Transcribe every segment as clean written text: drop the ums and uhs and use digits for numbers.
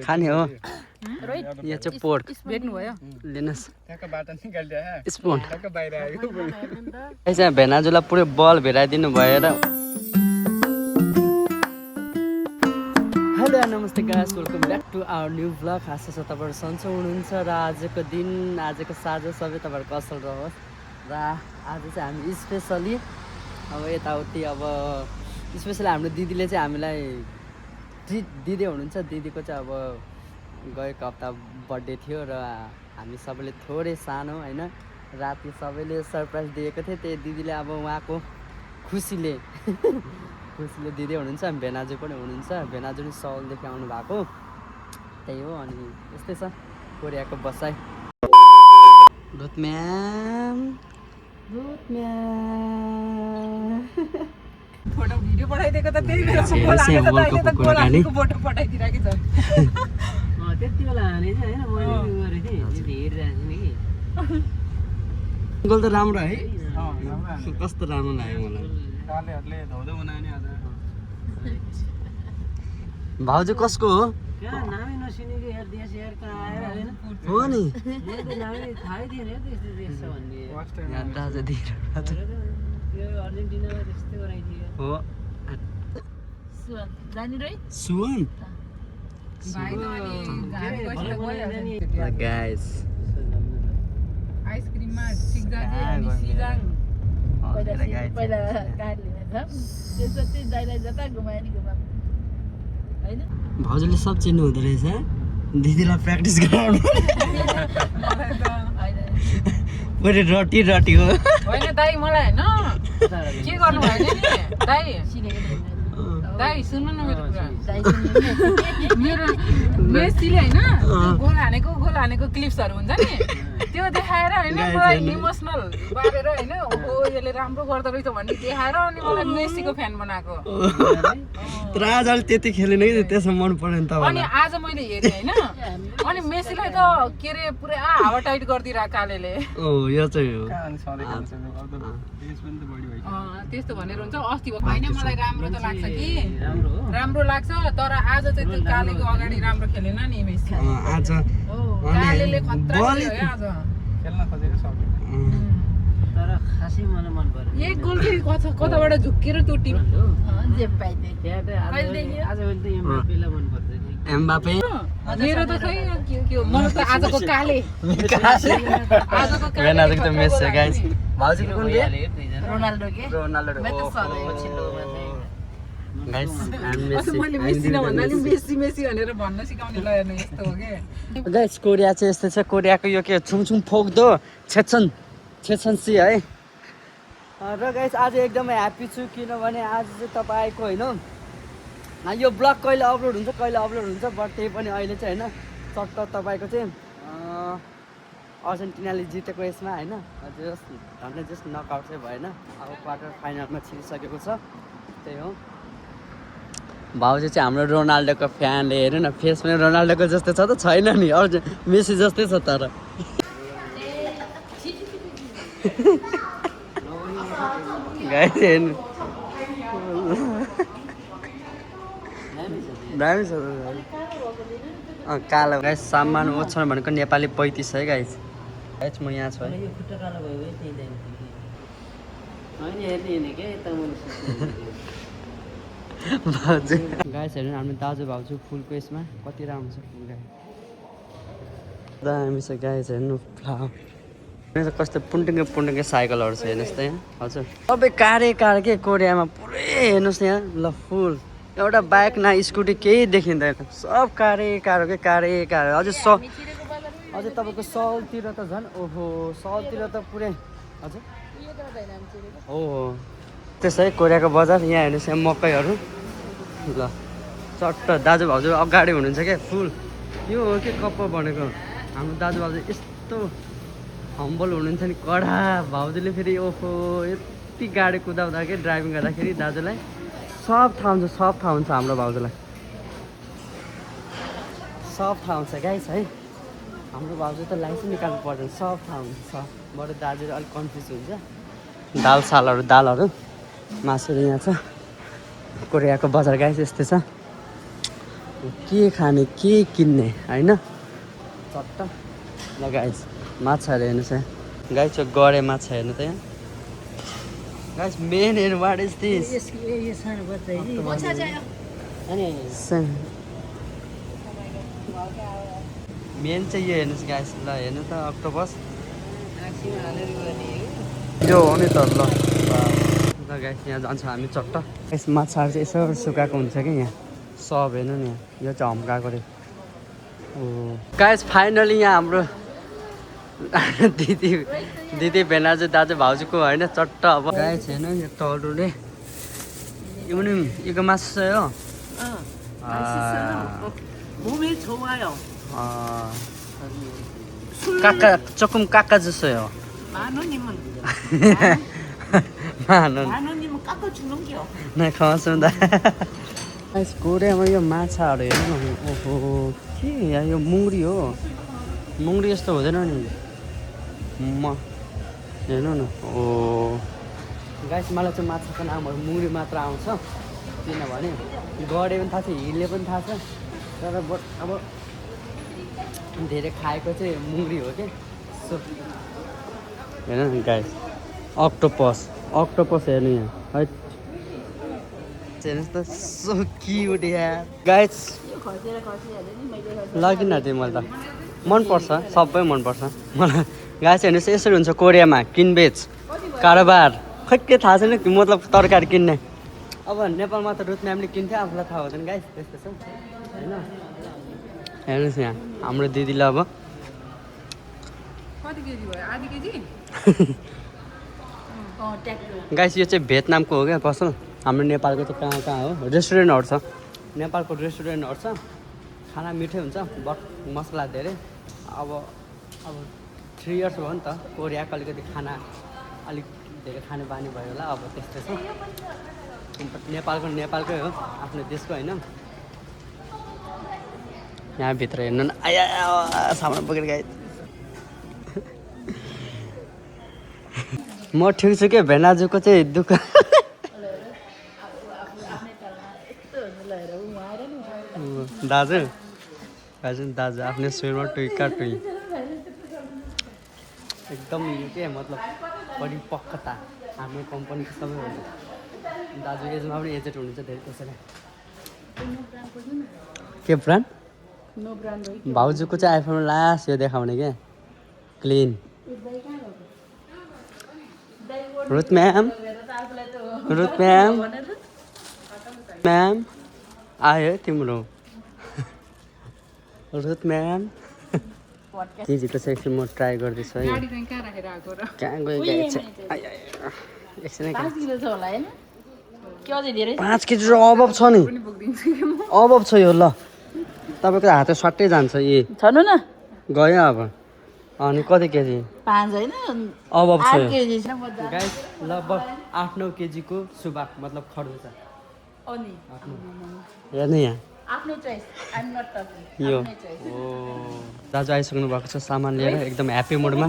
खाने हो यो चाहिँ पोर्क भेट्नुभयो लिनुहोस् स्पुन यसमा भेनाजुलाई पुरै बल भेराइदिनु भएर हेलो नमस्ते guys welcome back to our new blog आशा छ तपाईँहरू सन्चो हुनुहुन्छ र आजको दिन आजको साँझ सबै तपाईँहरूको असल रहोस् र आज चाहिँ हामी स्पेसली अब यताउति अब स्पेसली हाम्रो दिदीले चाहिँ हामीलाई ट्रिट दिँदै हुनुहुन्छ दिदीको चाहिँ अब गएको हप्ता बर्थडे थियो र हामी सबैले थोरै सानो होइन राति सबैले सरप्राइज दिएको थियो त्यही दिदीले अब उहाँको खुसीले दिँदै हुनुहुन्छ भेनाजु पनि हुनुहुन्छ भेनाजु पनि सौलदेखि आउनु भएको त्यही हो अनि यस्तै छ कोरियाको बसाइ फोटो भिडियो पठाइदिएको त त्यही बेला फोटो हानेको त अहिले त गोल हानेको फोटो पठाइदिराकै छ त्यति बेला हाने चाहिँ होइन मैले गरेँ थिएँ हेरिरहेको थिएँ कि गोल त राम्रो है कस्तो राम्रो लाग्यो मलाई भाउजू कसको हो कहाँ नामै नसुनेको यार देश यार कहाँ आएर होइन हो नि मैले त नामै थाहै थिएन त्यस्तो देश छ भन्ने यो अर्जेन्टिनामा त्यस्तै गराइदियो हो जानी रे सुवन भाइ त अनि घामे बसेर गयो गाइस आइसक्रिममा सिक्जाजे अनि सिजाङ पहिला कार लिने छ त्यसपछि दाइलाई जता घुमायो नि घुमायो हैन भाउजूले सब चिन्नु हुँदो रहेछ दिदीलाई प्र्याक्टिस गराउनु पहिले रटी हो होइन दाइ मलाई होइन के गर्नु भएन नि दाइ सुन्नु न मेरो कुरा मेरो मेसीले होइन गोल हानेको क्लिप्सहरू हुन्छ नि त्यो देखाएर होइन मलाई इमोसनल पारेर होइन ओहो यसले राम्रो गर्दो रहेछ भन्ने देखाएर अनि मलाई मेसीको फ्यान बनाएको तर आज अलि त्यति खेलेन कि त्यसमा मन परेन त अनि आज मैले हेरेँ होइन अनि मेसीलाई त के अरे पुरै हावा टाइट गरिदिरहेको कालेले ओ यो चाहिँ हो त्यस्तो भनेर हुन्छ अस्ति होइन मलाई राम्रो त लाग्छ कि राम्रो लाग्छ तर आज चाहिँ त्यो कालेको अगाडि राम्रो खेलेन नि मेसी आज कालेले खतरा खेल्यो है आज खेल्न खोजेको सक्यो तर खासै मलाई मन पर्यो एक गोल कताबाट झुक्केर त्यो टिम जे पाइदे आज मैले त एमबापेलाई मन पर्छ एम्बापे मेरो त खै के हो मलाई त आजको काले आजको काले त मेस छ गाइस भाउजूको कुन के रोनाल्डो के रोनाल्डो मैं त सधैँ पछिल्लोमा गाइस मैले मेसी नभन्दा नि मेसी भनेर भन्न सिकाउने ल हेर्नु यस्तो हो के गाइस कोरिया चाहिँ यस्तो छ कोरियाको यो के छुङछुङ फोक्दो छेछन सी है र गाइस आज एकदमै ह्याप्पी छु किनभने आज चाहिँ तपाईँको होइन यो ब्लग कहिले अपलोड हुन्छ बट त्यही पनि अहिले चाहिँ होइन चट्ट तपाईँको चाहिँ अर्जेन्टिनाले जितेको यसमा होइन झन्डै जस्ट नकआउट चाहिँ भएन अब क्वार्टर फाइनलमा छिरिसकेको छ त्यही हो भाउजू चाहिँ हाम्रो रोनाल्डोको फ्यानले हेर्नु न फेस पनि रोनाल्डोको जस्तै छ त छैन नि मेसी जस्तै छ तर गाइस हेर्नु दामी छ कालो गाइस सामान ओछ्याउनु भनेको नेपाली 35 है गाइस म यहाँ छु है यो खुट्टा कालो भयो है त्यही जाने होइन हेर्ने के यता भाउजू गाइस हेर्नु हाम्रो दाजु भाउजू फुलको यसमा कति राम्रो छ फुल गाई दामी छ गाइस हेर्नु फ्लावर कस्तो पुन्टुङ्गे साइकलहरू छ हेर्नुहोस् त यहाँ हजुर सबै कारे के कोरियामा पुरै हेर्नुहोस् त यहाँ ल फुल एउटा बाइक न स्कुटी केही देखिँदैन सब कारे अझै तपाईँको साउथतिर त झन् ओहो साउथतिर त पुरै हजुर हो त्यसै कोरियाको बजार यहाँ हेर्नुहोस् यहाँ मकैहरू ल चट्ट दाजु भाउजू अगाडि हुनुहुन्छ क्या फुल यो हो कि कप्प भनेको हाम्रो दाजु भाउजू यस्तो हम्बल हुनुहुन्छ नि कडा भाउजूले फेरि ओहो यति गाडी कुदाउँदा कि ड्राइभिङ गर्दाखेरि दाजुलाई सब थाहा हुन्छ हाम्रो भाउजूलाई सब थाहा हुन्छ गाइस है हाम्रो भाउजू त लाइसेन्स निकाल्नु पर्दैन सब थाहा हुन्छ बरु दाजुले अलिक कन्फ्युज हुन्छ दालहरू मासुहरू यहाँ छ कोरियाको बजार गाइस यस्तै छ के खाने के किन्ने होइन चट्ट ल गाइस माछाहरू हेर्नुहोस् यहाँ गाइस यो गरे माछा हेर्नु त यहाँ गाइस मेन हेर्नु वाट इज दिस मेन चाहिँ यो हेर्नुहोस् गाइस ल हेर्नु त अक्टोपस यो हो नि त ल गाइस यहाँ जान्छौँ हामी चट्ट यस माछाहरू चाहिँ यसो सुकाएको हुन्छ कि यहाँ सब हेर्नु नि यो चाहिँ हम्काएको रे ओ गाइस फाइनली यहाँ हाम्रो दिदी भेनाजु दाजु भाउजूको होइन चट्ट अब गाइस हेर्नु यो तरुले यो पनि योको मासु छ हो 몸에 좋아요. 까까 조금 깎아주세요. 만 원이면 만 원. 만 원이면 깎아주는겨. 네 고맙습니다. गाइस कोरियामा यो माछाहरू हेर्नु न ओहो के यहाँ यो मुङ्ग्री हो मुङ्ग्री यस्तो हुँदैन नि म हेर्नु न ओ गाइस मलाई चाहिँ माछाको नामहरू मुङ्ग्री मात्र आउँछ किनभने गडे पनि थाहा छ हिले पनि थाहा छ तर अब धेरै खाएको चाहिँ मुङ्ग्री हो कि सो हेर्नु न गाइस अक्टोपस हेर्नु यहाँ है हेर्नुहोस् त सो क्युट यार गाइस लगिन थिएँ मैले त मनपर्छ सबै मनपर्छ मलाई गाइस हेर्नुहोस् यसरी हुन्छ कोरियामा किनबेच कारोबार खै के थाहा छैन मतलब तरकारी किन्ने अब नेपालमा त रुथ म्यामले किन्थ्यो आफूलाई थाहा हुँदैन गाइस त्यस्तो छ होइन हेर्नुहोस् यहाँ हाम्रो दिदीलाई अब कति केजी भयो आधी केजी गाइस यो चाहिँ भियतनामको हो क्या पसल हाम्रो नेपालको चाहिँ कहाँ हो रेस्टुरेन्टहरू छ नेपालको रेस्टुरेन्टहरू छ खाना मिठै हुन्छ बट मसला धेरै अब 3 इयर्स भयो नि त कोरियाको अलिकति खाना अलिक धेरै खाने बानी भयो होला अब त्यस्तै छ नेपालकै हो आफ्नो देशको होइन यहाँभित्र हेर्नु न आया सामान बोकेर गए म ठिक छु के भेनाजुको चाहिँ दुःख दाजु आफ्नै सुरमा टुइका टुई एकदम यो के मतलब परिपक्वता हाम्रो कम्पनीको सबैभन्दा दाजु एजमा पनि एजेड हुनुहुन्छ धेरै त्यसैले के ब्रान्ड भाउजूको चाहिँ आइफोन लास्ट यो देखाउने क्या क्लिन रुथ म्याम आयो तिम्रो रुथ म्याम दिदीको चाहिँ एकछिन म ट्राई गर्दैछु है गाडी चाहिँ कहाँ राखेर आएको र कहाँ गयो एकछिन 5 किलो छ होला हैन के अझै धेरै 5 केजी र अभाव छ नि पनि बोक्दिन्छु कि म अभाव छ यो ल तपाईँको हात सट्टै जान्छ ए छनु न गयो अब अनि कति केजी 5 हैन अभाव छ 8 केजी छ मजा गाइस लगभग 8-9 केजीको सुबाक मतलब खर्च अनि हेर्नु यहाँ आफ्नो choice I am not talking यो ओ दाजु आइसक्नु भएको छ सामान लिएर एकदम ह्याप्पी मुडमा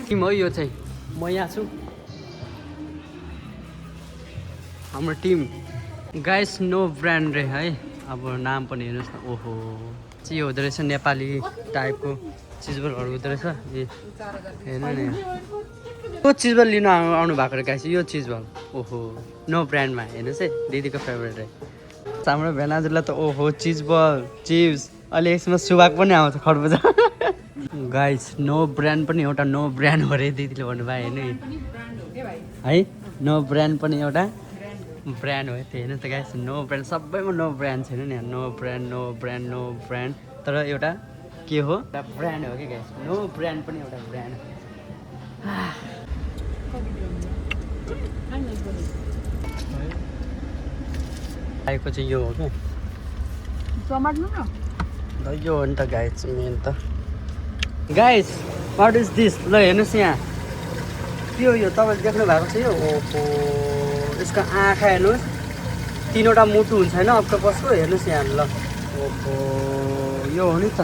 टिम हो यो चाहिँ म यहाँ छु हाम्रो टिम गाइस नो ब्रान्ड रे है अब नाम पनि हेर्नुहोस् न ओहो चाहिँ यो हुँदो रहेछ नेपाली टाइपको चिजबलहरू हुँदो रहेछ ए हेर्नु नि यो चिजबल लिनु आउनु भएको रहेछ गाइस यो चिजबल ओहो नो ब्रान्डमा हेर्नुहोस् है दिदीको फेभरेट है हाम्रो भेनाजुलाई त ओहो चिजबल चिप्स अहिले यसमा सुबाक पनि आउँछ खरबुजा गाइस नो ब्रान्ड पनि एउटा नो ब्रान्ड हो रे दिदीले भन्नुभयो हेर्नु है नो ब्रान्ड पनि एउटा ब्रान्ड हो त्यो हेर्नु त गाइस नो ब्रान्ड सबैमा नो ब्रान्ड छैन नि नो ब्रान्ड तर एउटा के हो एउटा ब्रान्ड हो कि गाइस नो ब्रान्ड पनि एउटा ब्रान्ड आएको चाहिँ यो हो क्या टमाटर न यो हो नि त गाइस मेन त गाइस वाट इज दिस ल हेर्नुहोस् यहाँ के हो यो तपाईँले देख्नु भएको छ यो ओहो यसको आँखा हेर्नुहोस् 3वटा मुटु हुन्छ होइन अक्टोपसको हेर्नुहोस् यहाँ ल ओहो यो हो नि त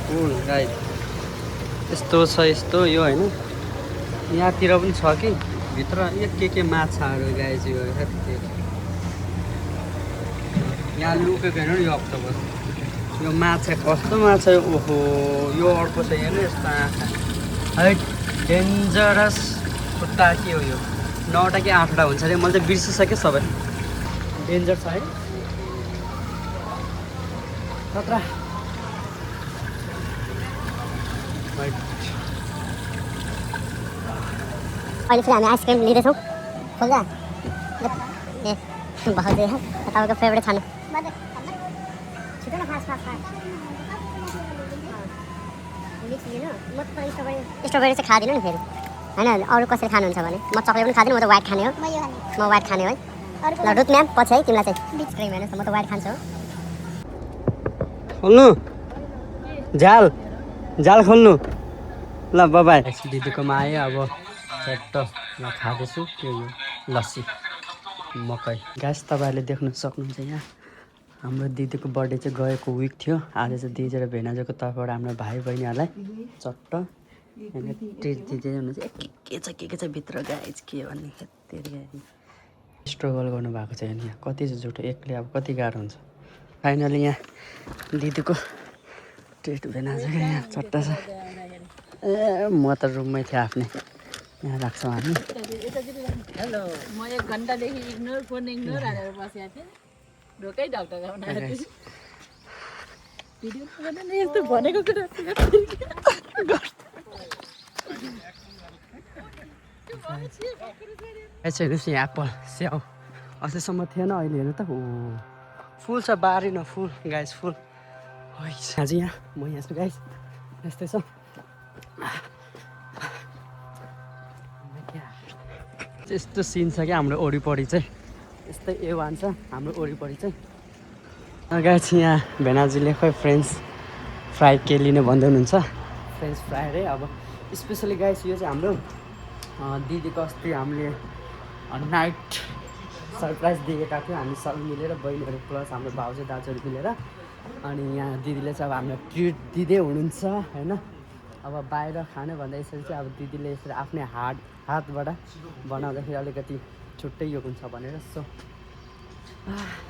फुल गाइस यस्तो छ यस्तो यो होइन यहाँतिर पनि छ कि भित्र यो के माछाहरू गाइस यो यहाँ लुकेको होइन यो अक्टोबर यो माछा कस्तो माछा ओहो यो अर्को छ हेर्नु यस्तो आँखा है डेन्जरस खुट्टा के हो यो 9वटा कि 8वटा हुन्छ अरे मैले चाहिँ बिर्सिसकेँ सबै डेन्जर छ है खतरा अहिले फेरि हामी आइसक्रिम लिँदैछौँ खोल्दा ए भाउजू तपाईँको फेभरेट खानु छिटो न फास्ट मिक्स लिनु म त स्ट्रबेरी चाहिँ खाँदिनँ नि फेरि होइन अरू कसरी खानुहुन्छ भने म चक्लेट पनि खाँदिनँ म त वाइट खाने हो म वाइट खाने हो है ल रुथ म्याम पछि है तिमीलाई चाहिँ आइसक्रिम हेर्नुहोस् म त वाइट खान्छु खोल्नु जाल खोल्नु ल बाबाई दिदीकोमा आयो अब चट्ट म खाँदैछु के यो लस्सी मकै गाइस तपाईँहरूले देख्न सक्नुहुन्छ यहाँ हाम्रो दिदीको बर्थडे चाहिँ गएको विक थियो आज चाहिँ दिदी र भेनाजोको तर्फबाट हाम्रो भाइ बहिनीहरूलाई चट्ट ट्रिट दिँदै हुनुहुन्छ के छ भित्र गाइस के भन्ने खेतेरी स्ट्रगल गर्नुभएको छ यहाँ कति चाहिँ झुटो एक्लै अब कति गाह्रो हुन्छ फाइनली यहाँ दिदीको ट्रिट भेनाजोको यहाँ चट्टा छ ए म त रुममै थिएँ आफ्नै यहाँ राख्छौँ हामी हेलो म 1 घन्टादेखि फोन इग्नोर हालेर बसेको थिएँ ढोकै ढकढक बनाएर भिडियो बनाउन यस्तो भनेको कुरा यसो हेर्नुहोस् यहाँ एप्पल स्याउ अस्तिसम्म थिएन अहिले हेर्नु त ओ फुल छ बारी न फुल गाइस फुल आज यहाँ म यहाँ छु गाइस यस्तै छ यस्तो सिन छ क्या हाम्रो वरिपरि चाहिँ यस्तै A1 छ हाम्रो वरिपरि चाहिँ गाइस यहाँ भेनाजीले खोइ फ्रेन्च फ्राई के लिने भन्दै हुनुहुन्छ फ्रेन्च फ्राई रे अब स्पेसली गाइस यो चाहिँ हाम्रो दिदीको अस्ति हामीले नाइट सरप्राइज दिएका थियो हामी सबै मिलेर बहिनीहरू प्लस हाम्रो भाउजू दाजुहरू मिलेर अनि यहाँ दिदीले चाहिँ अब हामीलाई ट्रिट दिँदै हुनुहुन्छ होइन अब बाहिर खाने भन्दा यसरी चाहिँ अब दिदीले यसरी आफ्नै हातबाट बनाउँदाखेरि अलिकति छुट्टै यो हुन्छ भनेर सो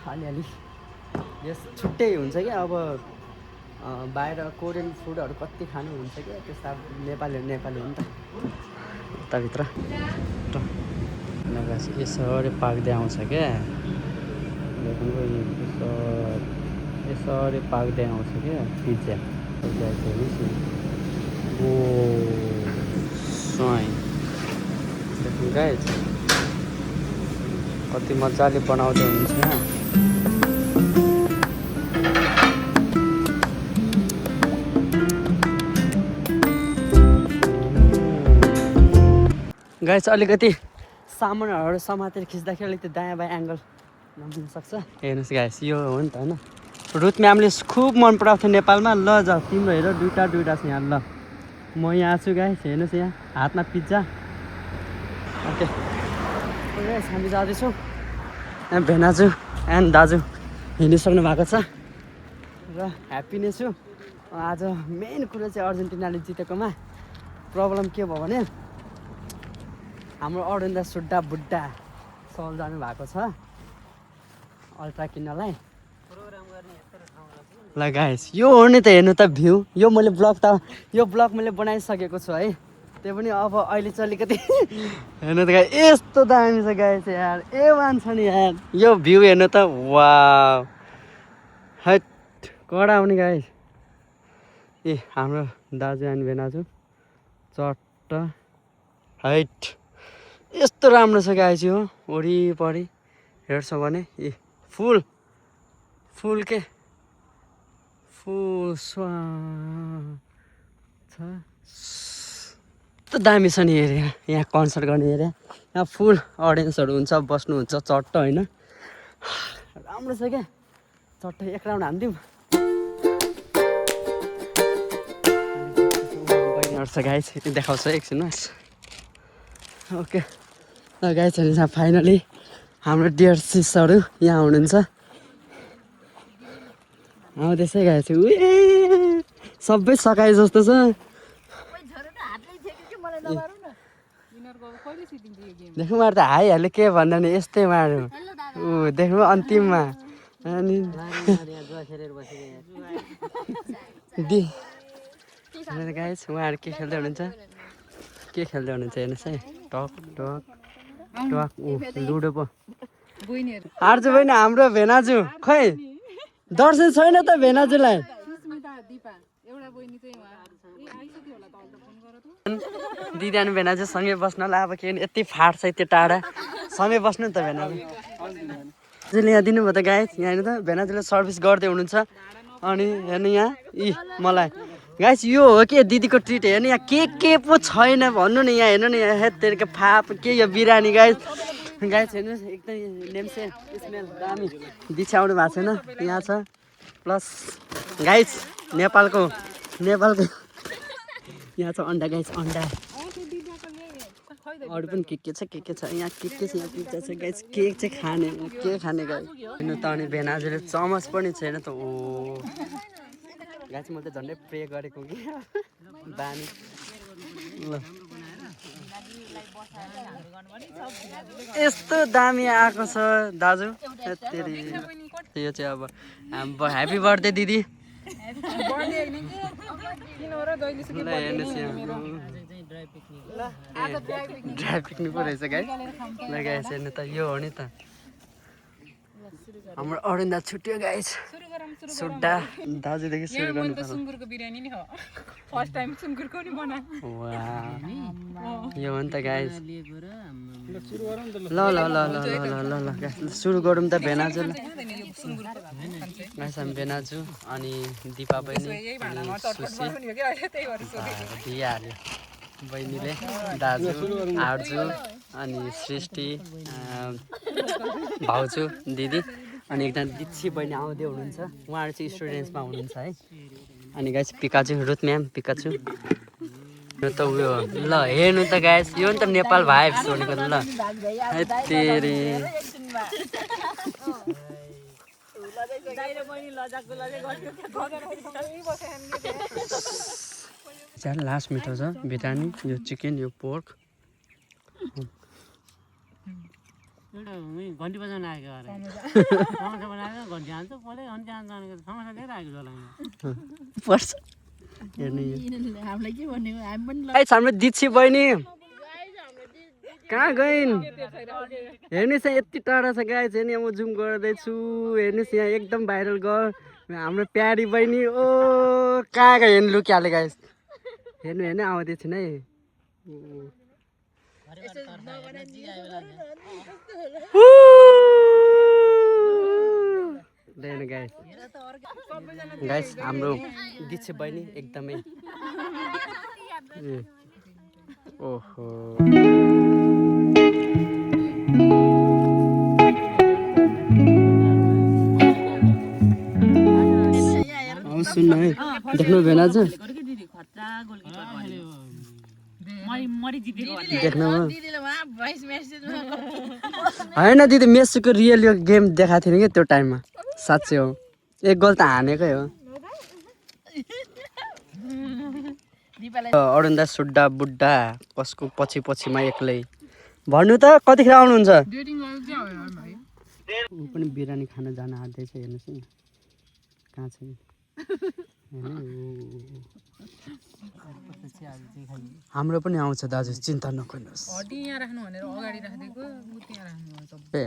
अलिअलि यस छुट्टै हुन्छ कि अब बाहिर कोरियन फुडहरू कति खानु हुन्छ कि त्यस्तो अब नेपाली हो नि त उताभित्र यसरी पाक्दै आउँछ क्या यसरी पाक्दै आउँछ क्या पिज्जा ओ स्वाइन गाइस कति मजाले बनाउँदै हुनुहुन्छ यहाँ गाइस अलिकति सामानहरू समातेर खिच्दाखेरि अलिकति दायाँ बायाँ एङ्गल नमिल्न सक्छ हेर्नुहोस् गाइस यो हो नि त होइन रुथ म्यामले खुब मन पराउँथ्यो नेपालमा ल जाऊ तिम्रो हेर दुईवटा छ यहाँ ल म यहाँ छु गाइस हेर्नुहोस् यहाँ हातमा पिज्जा ओके हामी जाँदैछौँ यहाँ भेनाजु एन्ड दाजु हिँडिसक्नु भएको छ र ह्याप्पी नै छु आज मेन कुरो चाहिँ अर्जेन्टिनाले जितेकोमा प्रब्लम के भयो भने हाम्रो अरुन्दा सुड्डा बुड्डा सल जानु भएको छ अल्ट्रा किन्नलाई ल गाइस यो हो नि त हेर्नु त भ्यू यो ब्लग मैले बनाइसकेको छु है त्यो पनि अब अहिले चाहिँ अलिकति हेर्नु त गाइस यस्तो दामी छ गाइस यार A1 छ नि यार यो भ्यू हेर्नु त वाउ हैट कडा आउने गाइस ए हाम्रो दाजु अनि भेनाजु चट्ट हैट यस्तो राम्रो छ गाइस यो वरिपरि हेर्छ भने ए फुल के फुल स्वा छ यस्तो दामी छ नि एरिया यहाँ कन्सर्ट गर्ने एरिया यहाँ फुल अडियन्सहरू हुन्छ बस्नुहुन्छ चट्ट होइन राम्रो छ क्या चट्ट एक राउन्ड हान्दिउँ बहिनीहरू छ गाइस यति देखाउँछ एकछिन ओके ल गाइसहरू फाइनली हाम्रो डियर सिसहरू यहाँ हुनुहुन्छ आउँदैछ गाइस सबै सकाए जस्तो छ यिनीहरूको अब कहिले सिद्धिन्छ यो गेम देख्नु उहाँहरू त हाइहाल्यो के भन्दा नि यस्तै उहाँहरू देख्नु अन्तिममा अनि गाइस उहाँहरू के खेल्दै हुनुहुन्छ हेर्नुहोस् है टक टक टक लुडो पो बहिनीहरू आर्जु बहिनी हाम्रो भेनाजु खै दर्शन छैन त भेनाजुलाई सुस्मिता दिपा एउटा बहिनी चाहिँ उहाँ आइसक्यो होला त अहिले त फोन गर त दिदी अनि भेनाजु सँगै बस्नलाई अब के यति फाट छ यति टाढा सँगै बस्नु नि त भेनाजु हजुरले यहाँ दिनुभयो त गाइस यहाँ हेर्नु त भेनाजुले सर्भिस गर्दै हुनुहुन्छ अनि हेर्नु यहाँ मलाई गाइस यो हो कि दिदीको ट्रिट हेर्नु यहाँ के पो छैन भन्नु नि यहाँ हेर्नु नि यहाँ हेतेरको फाप के यो बिरानी गाइस हेर्नुहोस् एकदम नेम्से स्मेल दामी बिछ्याउनु भएको छैन यहाँ छ प्लस गाइस नेपालको यहाँ छ अन्डा गाइस अन्डा अरू पनि के छ यहाँ के छ यहाँ पिज्जा छ गाइस के चाहिँ खाने गाइस हेर्नु त अनि भेनाजुले चमच पनि छैन त ओ गाइस म त झन्डै प्रे गरेको कि बानी ल यस्तो दामी आएको छ दाजु यो चाहिँ अब ह्याप्पी बर्थडे दिदी ड्राई पिक्निक पो रहेछ गाइस हेर्नु त यो हो नि त हाम्रो अरुण दा छुट्यो गाइस सुड्डा दाजुदेखि सुरु गर्नु पर्छ सुँगुरको बिरयानी नि हो फर्स्ट टाइम सुँगुरको नि बना यो हो नि त गाइस ल सुरु गरौँ त भेनाजु गाइस हामी भेनाजु अनि दिपा बहिनी अनि सुसी दिइहाल्यो बहिनीले दाजु आर्जु अनि सृष्टि भाउजू दिदी अनि एकजना दिच्छी बहिनी आउँदै हुनुहुन्छ उहाँहरू चाहिँ स्टुडेन्ट्समा हुनुहुन्छ है अनि गाइस पिकाचु रुथ म्याम पिकाचु यो त उयो ल हेर्नु त गाइस यो नि त नेपाल भाइब्स भनेको ल तेरी लास्ट मिठो छ बिरयानी यो चिकन यो पोर्क घन्टी बजाउन आएको समोसा बनाएको घन्टी हाल्छ कसले घन्टी हाल्छ समोसा लिएर आएको जलाउनु पर्छ हाम्रो दिच्छी बहिनी कहाँ गइन् हेर्नुहोस् यहाँ यति टाढा छ गाइस हेर्नु म जुम गर्दैछु हेर्नुहोस् यहाँ एकदम भाइरल गर्ल हाम्रो प्यारी बहिनी ओ कहाँ गयो हेर्नु लुकिहाल्यो गाइस हेर्नु आउँदैछन् है गाइस हाम्रो दिच्छे बहिनी एकदमै ओहो सुन्नु है देख्नु भेनाजु होइन दिदी मेस्सीको रियल यो गेम देखाएको थिएन कि त्यो टाइममा साँच्चै हो एक गोल त हानेकै हो अरुण दा सुड्डा बुड्डा कसको पछिमा एक्लै भन्नु त कतिखेर आउनुहुन्छ ऊ पनि बिरयानी खान जान आँट्दैछ हेर्नुहोस् है कहाँ छ हाम्रो पनि आउँछ दाजु चिन्ता नगर्नुहोस् ए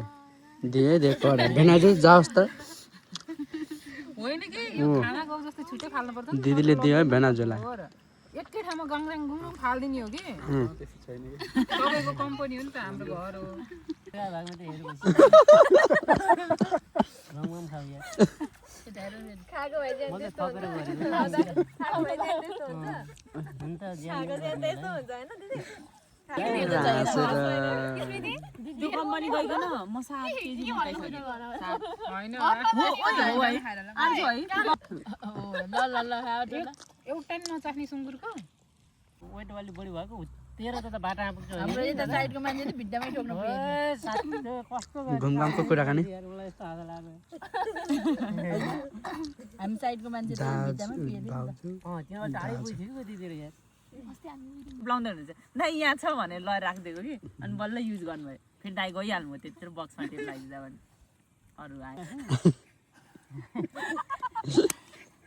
दिएको भेनाजु जाओस् त दिदीले दियो है भेनाजुलाई एकै ठाउँमा गङराङ गुङरुङ फाल्दिने हो कि तपाईँको कम्पनी हो नि त हाम्रो घर हो एउटा नि नचाख्ने सुँगुरको वेट वाली बढी भएको तेरो त बाटामा पुग्छ हाम्रो यता साइडको मान्छेले भिड्डामै ठोक्नु पर्यो कस्तो घुमघामको कुराकानी मलाई यस्तो आधा लाग्यो हामी साइडको मान्छे त भिड्डामै पिएदियो त्यहाँ टाढै पुग्थ्यो कि कतितिर यार ब्लाउँदै हुनुहुन्छ दाइ यहाँ छ भनेर ल राखिदिएको कि अनि बल्ल युज गर्नुभयो फेरि दाइ गइहाल्नु त्यत्रो बक्समा टेप लगाइदिँदा भने अरू आयो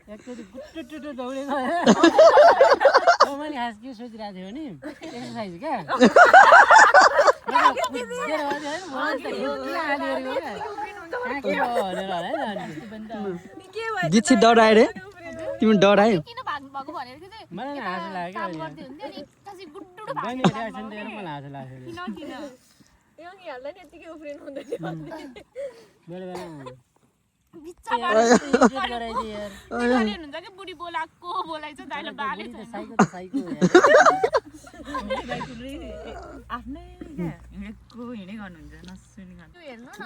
एकचोटि गुट्टुटुटु दौडेको मैले खास के सोचिरहेको थिएँ भने एक्सर्साइज क्या दिच्छी डरायो रे तिमी डरायो किन भाग्नु भएको भनेर कि चाहिँ मलाई हाँसो लाग्यो काम गर्दै हुन्थ्यो नि एकैछिन गुड्डुडु बहिनीको रियाक्सन दिएर मलाई हाँसो लाग्यो बेला बेला हुन्छ कि बुढी बोलाएको बोलाइछ दाइले बाले साइको आफ्नै हिँडेको हिँडै गर्नुहुन्छ नसुनि हेर्नु न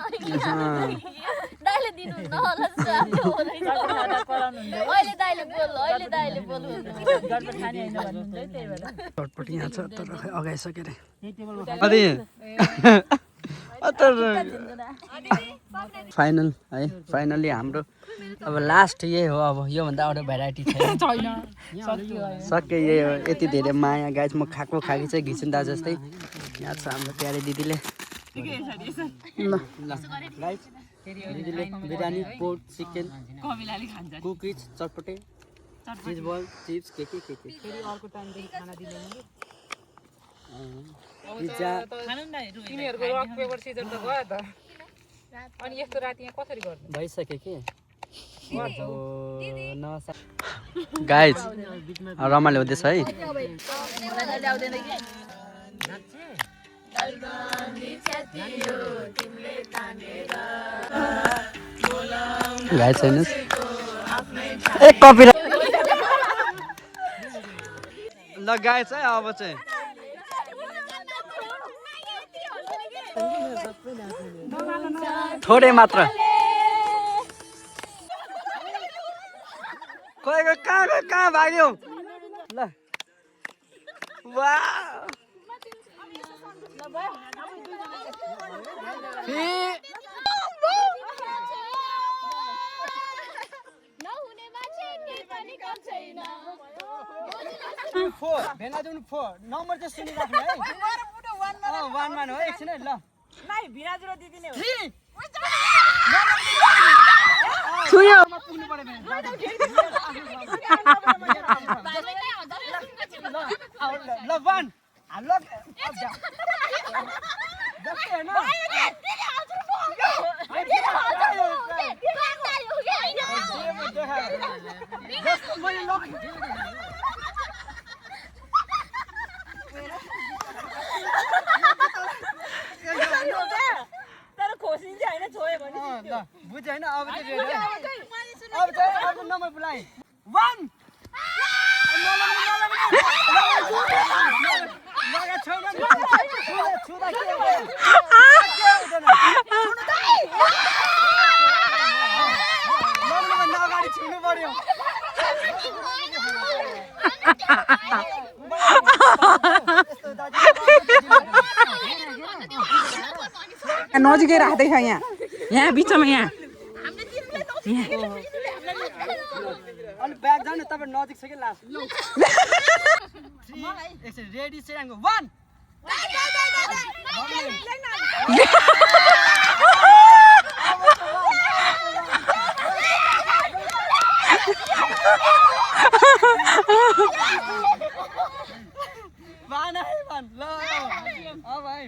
दाइले दिनुहुन्न होला अहिले दाइले बोल चटपटी यहाँ छ तर अगाइसक्यो रे फाइनल है फाइनली हाम्रो अब लास्ट यही हो अब योभन्दा अरू भेराइटी छैन सक्यो यही हो यति धेरै माया गाइस म खाएको खाकी चाहिँ घिसिन्दा जस्तै यहाँ छ हाम्रो प्यारे दिदीले ल गाइस दिदीले बिरयानी पोर्क चिकन कुकिज चटपटे चिज बल चिप्स के फेरि अर्को टाइमदेखि खाना दिँदैन कि पिज्जा तिमीहरूको रक पेपर सिजर त गयो त अनि यस्तो राति यहाँ कसरी गर्नु भइसक्यो कि गाइस रमाइलो हुँदैछ है गाइस हेर्नुहोस् ए कपी ल गाइस है अब चाहिँ थोरै मात्र खोइ कहाँ भाग्यो ल वाह भेला जुन 4 नम्बर चाहिँ सुनिराख्नु है वानमा हो एकछिन है ल नाइ भिराज र दिदी नै हो सुन्यो पुग्नु पर्यो ल 1 हाल्लो तर खोसिन्छ हैन छोयो भने ल बुझ्यो हैन अब चाहिँ अब नम्बर बोलाइ 1 अगाडि छुनु पर्यो नजिकै राख्दैछ यहाँ बिचमा यहाँ अनि ब्याग जानु तपाईँ नजिक छ कि लास्ट रेडी चाहिँ 1 ल अब है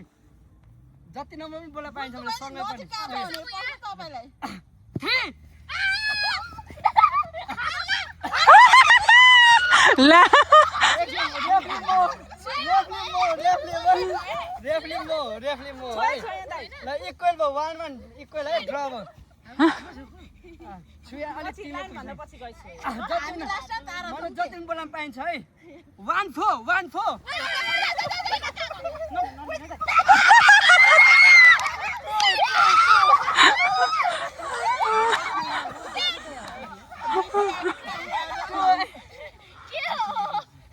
जति नम्बर पनि बोला पाइन्छ भने सँगै पनि रेफ्लिमो ल इक्वल भयो 1-1 इक्वल है ड्र भयो छुया अलिक जति बोला पाइन्छ है 1-4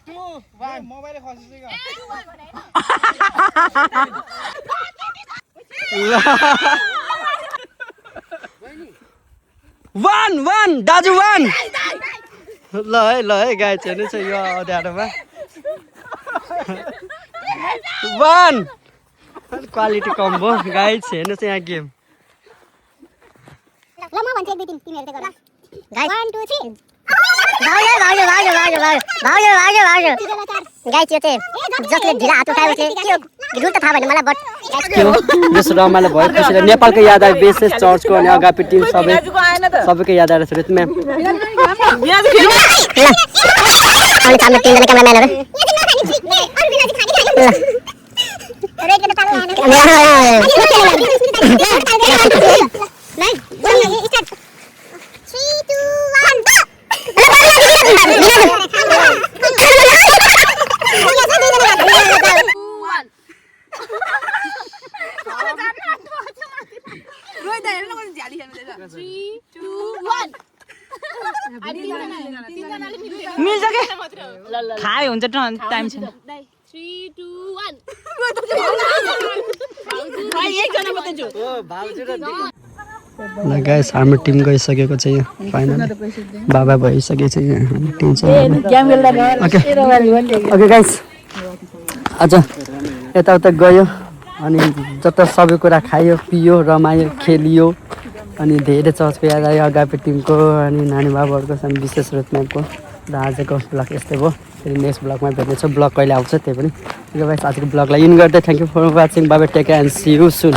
2 वान दाजु वान ल है गाइज हेर्नुहोस् यो अँध्यारोमा वान क्वालिटी कम भयो गाइज हेर्नुहोस् यहाँ गेम ल म भन्छु 1 2 3 तिमीहरु चाहिँ गर गाइस 1 2 3 भाउजू गाइस यो चाहिँ जसले ढिला हात उठायो उसले के रुल त थाहा भएन मलाई बट जस रमाइलो भयो त्यसैले नेपालको याद आयो बेसेस चर्चको अनि अगापि टिम सबैको याद आएर सुरत म्याम अनि हाम्रो टिमले क्यामेराम्यानहरु मिल्छ के खायो हुन्छ टाइम छैन 3 2 1 ल गाइस हाम्रो टिम गइसकेको छ यहाँ फाइनल बाबा भइसकेको छ यहाँ हाम्रो टिम चाहिँ ओके गाइस आज यताउता गयो अनि जता सबै कुरा खायो पियो रमायो खेलियो अनि धेरै चर्चको याद आयो अगापि टिमको अनि नानी बाबाहरूको अनि विशेष रूपमा र आजको ब्लग यस्तै भयो फेरि नेक्स्ट ब्लगमा भेट्नेछु ब्लग कहिले आउँछ त्यही पनि गाइस आजको ब्लगलाई इन गर्दै थ्याङ्क यू फर वाचिङ बाबा take and see you soon